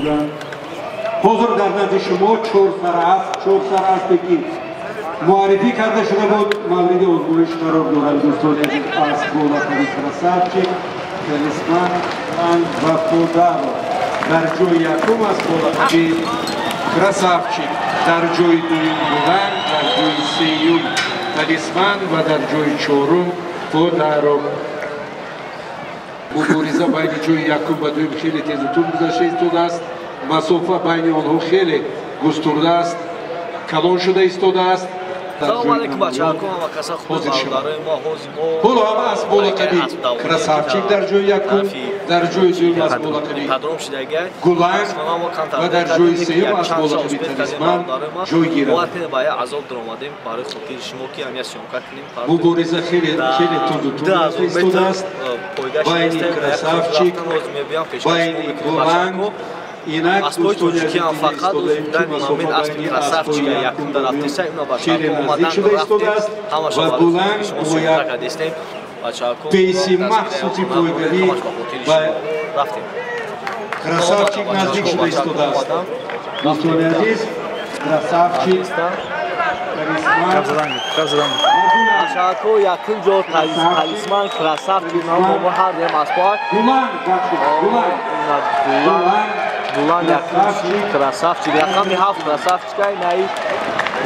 шуданд. Ҳозир дар назди шумо чор сар аспе ки муаррифӣ карда шуда буд, мавриди озмоиш қарор доранд. Дӯстони азиз, асп бо лақаби Красавчик, Талисман ва Подарок. Дар ҷои якум асп бо лақаби Красавчик, дар ҷои дуюм Гуланг, дар ҷои сеюм Талисман ва дар ҷои чорум Подарок. Мубориза байни ҷои якум ва дуюм хеле тезу тунд гузашта истодааст. Масофа байни онҳо хеле густурда аст, калон шуда истодааст. Салом алейкум бачаҳо, ҳама каса хуб бародарои мо. Ҳозир мо ҳоло ҳама асп бо лақаби Красавчик дар ҷои якум, дар ҷои дуюм асп бо лақаби Гуланг ва дар ҷои сеюм асп бо лақаби Талисман ҷой гиранд. Ба як азоб даромадем барои хотири шумо ки ҳамя съёмка кунем. Мубориза хеле хеле тунду тунд истодааст байни Красавчик, байни Гуланг. Инак аспои тоҷикиам фақат дар аспи Красавчик якум дар рафтеса, ина бачаҳо омадан рафтем, ҳамаша ва Гуланг бо як пейси махсуси пойгавӣ ба Красавчик наздик шуда истодааст. Дӯстони азиз, Красавчик, Талисман. Бачаҳо, якум ҷо Талисман, Красавчик, мо ҳар дуям аспоа. Гуланг, Гуланг, Гуланг, Гуланг якум, Красавчик, рақами 7 Красавчик, наи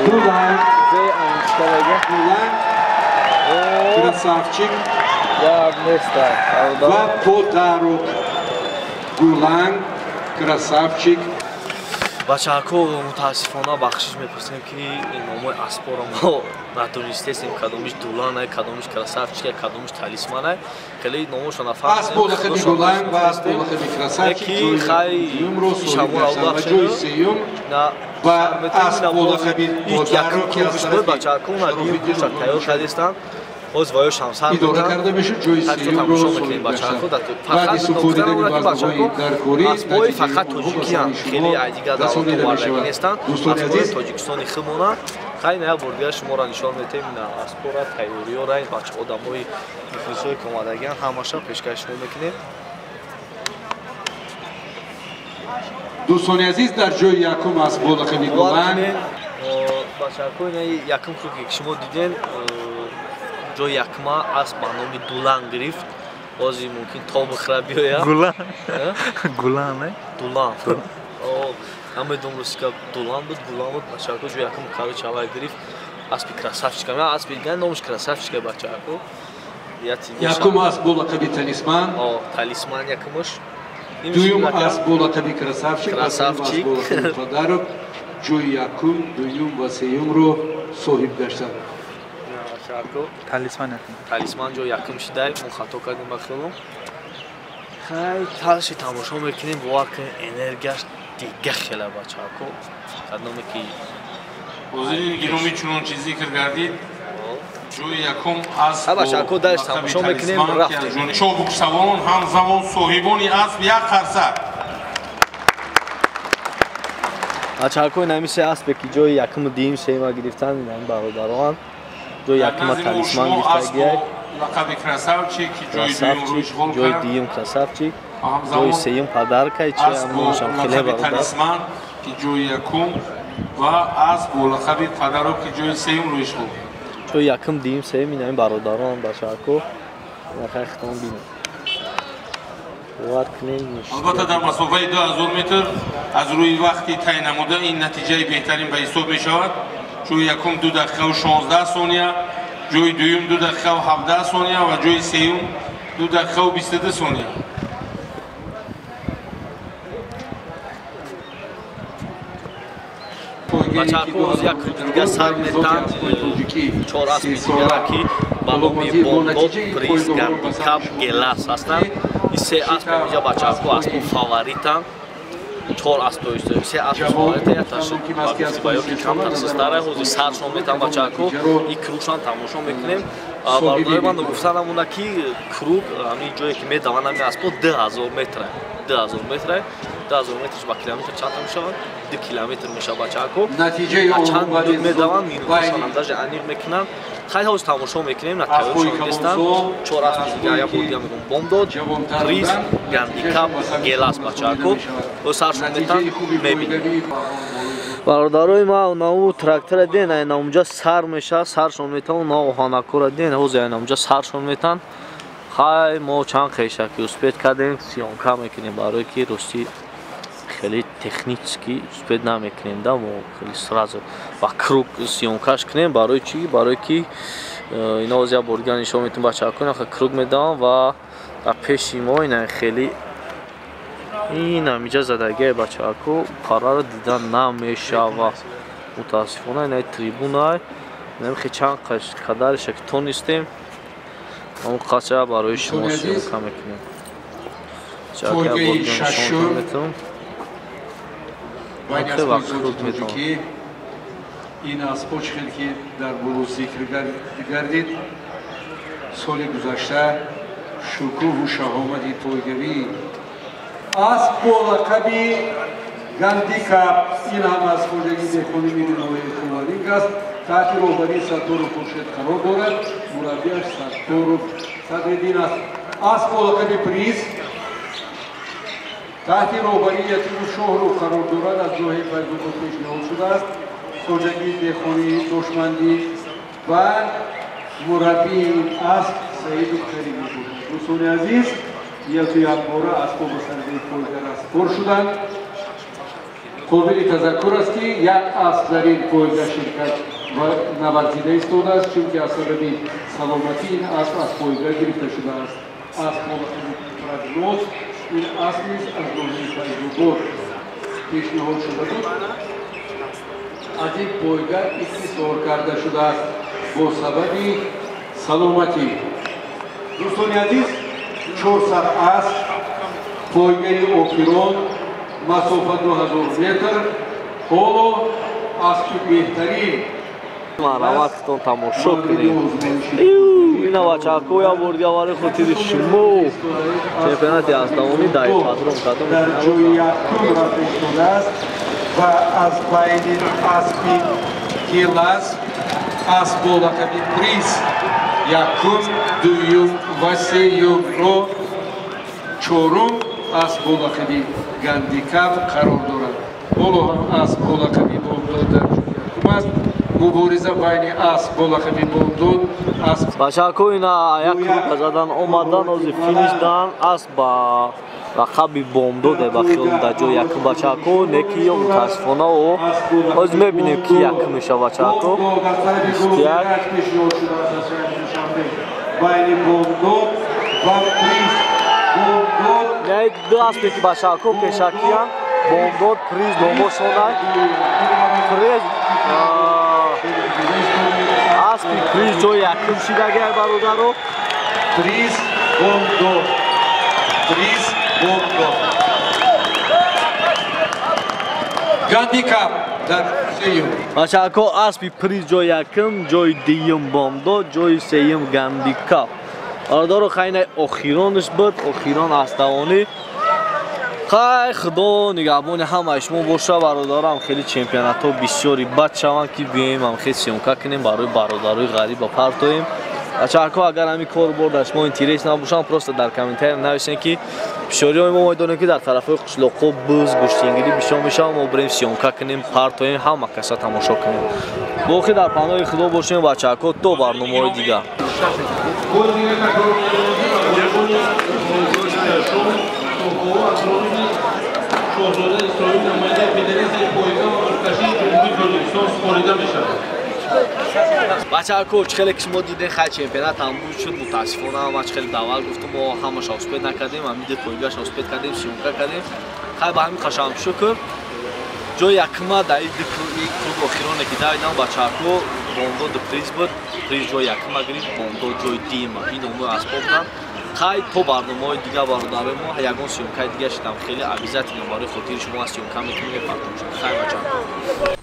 Гуланг, зе анчка мега. Гуланг, Красавчик я неста ва Подарок. Гуланг, Красавчик. Бачаҳо, мутаассифона бахшиш мепурсем ки номои аспоро мо надонистесем, кадомиш Дуланай, кадомиш Красавчик, кадомиш Талисманай. Хеле номошо нафаҳмидем. Асп бо лақаби Гуланг ва асп бо лақаби Красавчик ҷои дуюмро соҳиб гаштанд ва ҷои сеюм ва асп бо лақаби Подарок ки аз тарафи тайёр кардистанд. Боз ваё шамсар идора карда мешуд, ҷои сеюмро соҳиб гаштанд. Баъди супоридани вазнҳои даркорӣ аспои фақат тоҷикиам, хеле ай дигар расонида мешавад. нестанд. Дӯстони азиз, Тоҷикистони худмона. Хай, на як бор дигар шуморо нишон метем на аспора, тайёриёра, ин бача одамои мухлисое ки омадагиан, ҳамаша пешкаш шумо мекунем. Дӯстони азиз, дар ҷои якум асп бо лақаби Гуланг. Бачаҳо, якум круге ки шумо диден, ҷои якма асп ба номи Дулан гирифт. Бози мумкин то бихӯра биёяд. Гулан. Гулан, не? Дулан. Намедонам русика Дулан буд, Гулан буд. Бачаҳо, ҷои якум короче аввал гирифт. Аспи Красавчик. Ман аспи дигар номаш Красавчик бачаҳо. Якум асп бо лақаби Талисман. Талисман якумаш. Дуюм асп бо лақаби Красавчик, Красавчик бо лақаби Подарок ҷои якум, дуюм ва сеюмро соҳиб гаштанд. Талисман якум. Талисман ҷои якум шидай, мо хато кардем ба хиёлам. Хай, талши тамошо мекунем, бовар кунед, энергияш дига хела бачаҳо. Кадоме ки ҳозирини гиромӣ, чунончи зикр гардид, ҷои якум асп бачаҳо даш тамошо мекунем, рафтем. Чобуксаворон ҳамзамон соҳибони асп як қарсак. Бачаҳо, ин се аспе ки ҷои якуму дуюм, сеюма гирифтанд, ин бародарон. Ҷои якума Талисман гирифтагиак. Лақаби Красавчик ки ҷои дуюмро ишғол кард. Ҷои дуюм Красавчик, ҷои сеюм Подарка, чи ҳамоншам хеле бародар. Талисман ки ҷои якум ва асп бо лақаби Подарок ки ҷои сеюмро ишғол кард. Ҷои якум, дуюм, сеюм ин ҳамин бародарон бачаҳо. Нахай хитон бинем. Бовар кунед. Албатта дар масофаи 2000 метр аз рӯи вақти тай намуда ин натиҷаи беҳтарин ба ҳисоб мешавад. Ҷои якум 2 дақиқаву 16 сония, ҷои дуюм 2 дақиқаву 17 сония ва ҷои сеюм 2 дақиқаву 22 сония. Бачаҳо, як круг дига сар метанд, чор аспи дигара ки ба номи Бомдод, Приз, Гандикап, Гелас ҳастанд. Ин се асп инҷа бачаҳо аспо фавоританд. Чор асп доиста, се асп фаворита, якташ ба ё ки камтар сустара, ҳозир саршон метанд бачаҳо, ин кругшон тамошо мекунем. Бародарои ман гуфтан ҳамона ки круг ҳамин ҷое ки медаванд ҳамин аспо 2000 метра, 2000 метра. 2000 метрш ба километр чанд та мешавад? 2 километр мешавад бачаҳако. Натиҷаи чанд минут медаванд, минуташон даже аниқ мекунанд. Хай ҳоз тамошо мекунем, на тайёршон нестанд. 4 аспи дига як бор дига мегӯм Бомдод, Приз, Гандикап, Гелас бачаҳако. Ҳоз саршон метан мебинем. Бародарои ма нау трактора ден, айна унҷа сар меша, саршон метан, на оҳанакора ден, ҳоз айна унҷа саршон метан. Хай мо чанд қеша ки успет кардем, съёмка мекунем, барои ки рости хеле технически успет намекунем да, мо хеле сразу ба круг съёмкаш кунем, барои чӣ? Барои ки ино ҳоз як бор дига нишон метум бачаҳако, инаха круг медавам ва дар пеши мо ина хеле ин ҳамиҷа задагиаи бачаҳако параро дида намешава. Мутаассифона инаи трибунай, инам хе чанд қадареша ки тонистем, он қача барои шумо съёмка мекунем. Пойгаи шашум байни аспҳои тоҷикӣ ин аспҳо чӣ хел ки дар боло зикр гардид, соли гузашта шукӯҳу шаҳомати пойгавӣ асп бо лақаби Гандикап, ин ҳам аз хоҷагии деҳқони мири ноҳияи Ховалинг аст, таҳти роҳбарии Сатторов Хуршед қарор дорад, мураббиаш Сатторов Садриддин аст. Асп бо лақаби Приз таҳти роҳбарии Ятиму Шоҳров қарор дорад, аз ноҳияи Файзобод пешниҳод шудааст, хоҷагии деҳқонии Дошмандӣ ва мураббии ин асп Саиду Каримов буд. Дӯстони азиз, яку якбора аспҳо ба саргаи пойга распор шуданд. Қобили тазаккур аст, ки як асп дар ин пойга ширкат ва наварзида истодааст, чунки аз сабаби саломатӣ ин асп аз пойга гирифта шудааст. Асп бо лақаби Прогноз, ин асп низ аз ноҳияи Файзобод пешниҳод шуда буд, аз ин пойга истисор карда шудааст бо сабаби саломатӣ. Дӯстони азиз, 4 асп, пойгаи охирон, масофа 2000 метр. Ҳоло аспи беҳтарин марҳамат худтон тамошо кунед. Ина бачаҳако як бор дига барои хотири шумо чемпионати аспдавонӣ дар ипподром кадом дар ҷои якум рафта истодааст ва аз байни аспи Гелас, асп бо лақаби Приз якум, дуюм ва сеюмро, чорум асп бо лақаби Гандикап қарор дорад. Ҳоло ҳам асп бо лақаби Бомдод дар ҷои якум аст. Мубориза байни асп бо лақаби Бомдод, асп бачаҳако ина як круг задан омадан, ҳозир финиш дан, асп ба лақаби Бомдод ба хиёл дар ҷои якум бачаҳако, не ки ё мутаассифона о ҳозир мебинем ки якум мешава бачаҳако. 21 байни Бомдод ва Приз. Бомдод як ду аспе ки бачаҳако пешакиян, Бомдод, Приз номошонад. Приз аспи Приз ҷои якум шидагиай бародаро. Приз Бомдод, Приз Бомдод, Гандикап дар сеюм. Бачаҳако аспи Приз ҷои якум, ҷои дуюм Бомдод, ҷои сеюм Гандикап. Бародаро хайнаи охиронаш буд, охирон аспдавонӣ. Хай худо нигаҳбони ҳамаи шумо боша бародарам. Хеле чемпионатҳо бисёри бад шаванд ки биёем ҳам хел съёмка кунем барои бародарои ғариб партоем. Бачаҳако агар ҳамин кор бор дар шумо интерес набошанд, просто дар комментария нависен ки бисёриҳои мо медонем ки дар тарафҳои қишлоқҳо буз, гӯштингирӣ бисёр мешавад, мо бирем съёмка кунем, партоем, ҳама каса тамошо кунем. Боқӣ дар паноҳи худо бошем бачаҳако, то барномаҳои дигар. Шоҳзода Исроил намояндаи Федератсияи пойга ва муркашии Ҷумҳурии Тоҷикистон супорида мешавад. Бачаҳако чӣ хеле ки шумо дидем, хай чемпионат ҳам буд шуд. Мутаассифона ман чӣ хеле давал гуфтам, мо ҳамаша успет накардем, ҳамин ду пойгаша успет кардем, съёмка кардем. Хай ба ҳамин қашам шукр. Ҷои якума дар ин круг охироне ки давидам бачаҳако Бомдод Приз буд. Приз ҷои якума гирифт, Бомдод ҷои дуюма. Ин номҳои асбоб буданд. Хай то барномаҳои дигар бародарои мо, ягон съёмкаи дига шидам хеле обязательно барои хотири шумо аз съёмка мекунем, мепартом. Хай бачаҳако.